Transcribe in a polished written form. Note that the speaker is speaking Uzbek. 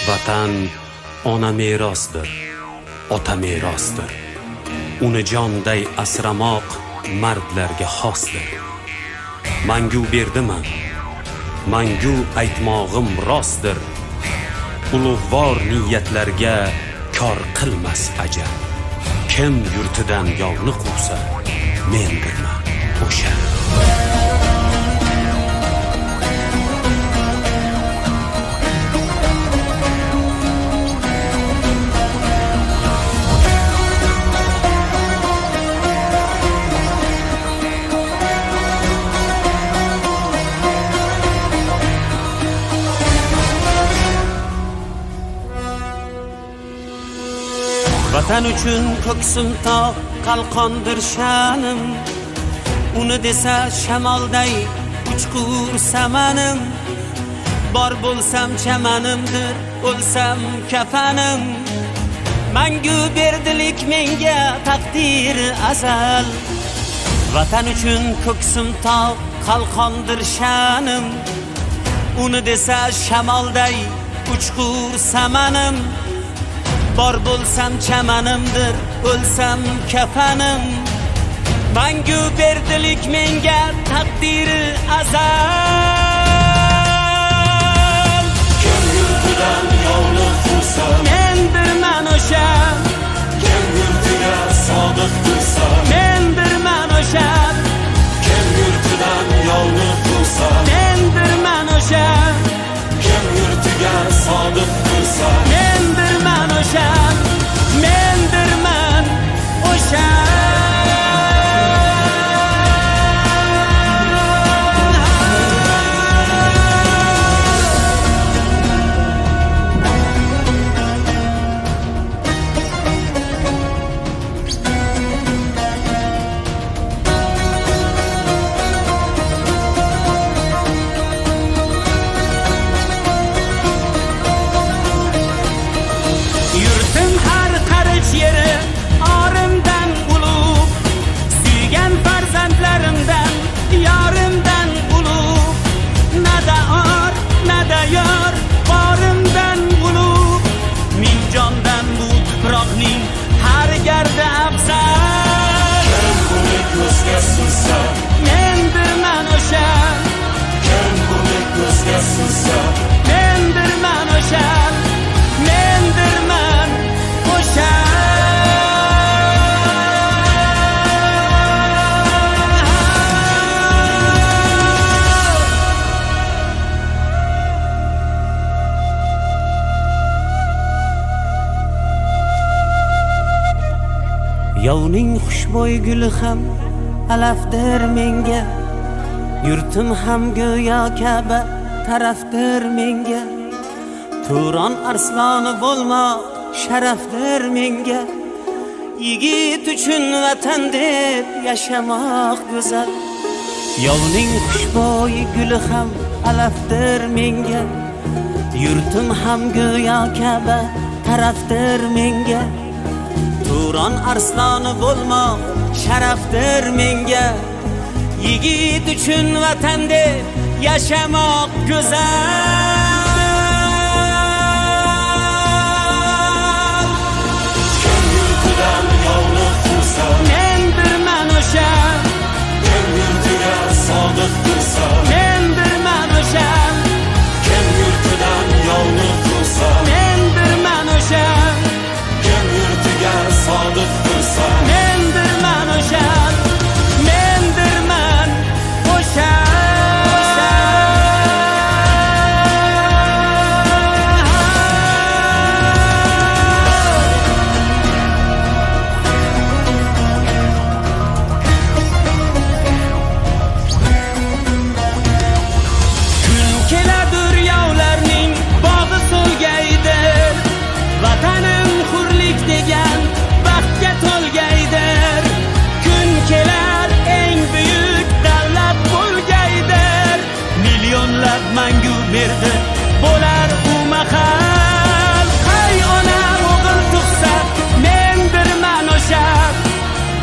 Vatan ona merosdir, ota merosdir. Uni jonday asramoq mardlarga xosdir. Mangu berdiman, mangu aytmog'im rostdir. Ulug'vor niyatlarga kor qilmas ajal. Kim yurtidan yovni quvsa, mendirman o'sha. Vatan uchun ko'ksim tog', qalqondir sha'nim. Uni desa shamolday uchqur samanim. Bor bo'lsam chamanimdir, o'lsam kafanim. Mangu berdilik menga taqdir azal. Vatan uchun ko'ksim tog', qalqondir sha'nim. Uni desa shamolday uchqur samanim. Bor bo'lsam chamanimdir, o'lsam kafanim. Mangu berdilik menga taqdiri azal. Kim yurtidan yovni quvsa, Mendirman o'sha. Kim yurtiga sodiq tursa, Mendirman o'sha. Kim yurtidan yovni quvsa, Mendirman o'sha. Kim yurtiga sodiq tursa, Mendirman o'sha. Mendirman o'sha. Yurtim har qarich yeri orimdan ulug', suygan farzandlarimdan yorimdan ulug'. Nada or, nada yor, borimdan ulug'. Ming jondan bu tuproqning har gardi afzal. Kim buni ko'zga sursa, Mendirman o'sha. Kim buni ko'zga sursa, Mendirman o'sha. Mendirman o'sha. Yovning xushbo'y guli ham alafdir menga. Yurtim ham go'yo Ka'ba tarafdir menga. Turon arsloni bo'lmoq sharafdir menga. Yigit uchun vatan deb yashamoq go'zal. Yovning xushbo'y guli ham alafdir menga. Yurtim ham go'yo Ka'ba tarafdir menga. Turon arsloni bo'lmoq sharafdir menga. Yigit uchun vatan deb yashamoq go'zal. Kim yurtidan yovni quvsa, Mendirman o'sha.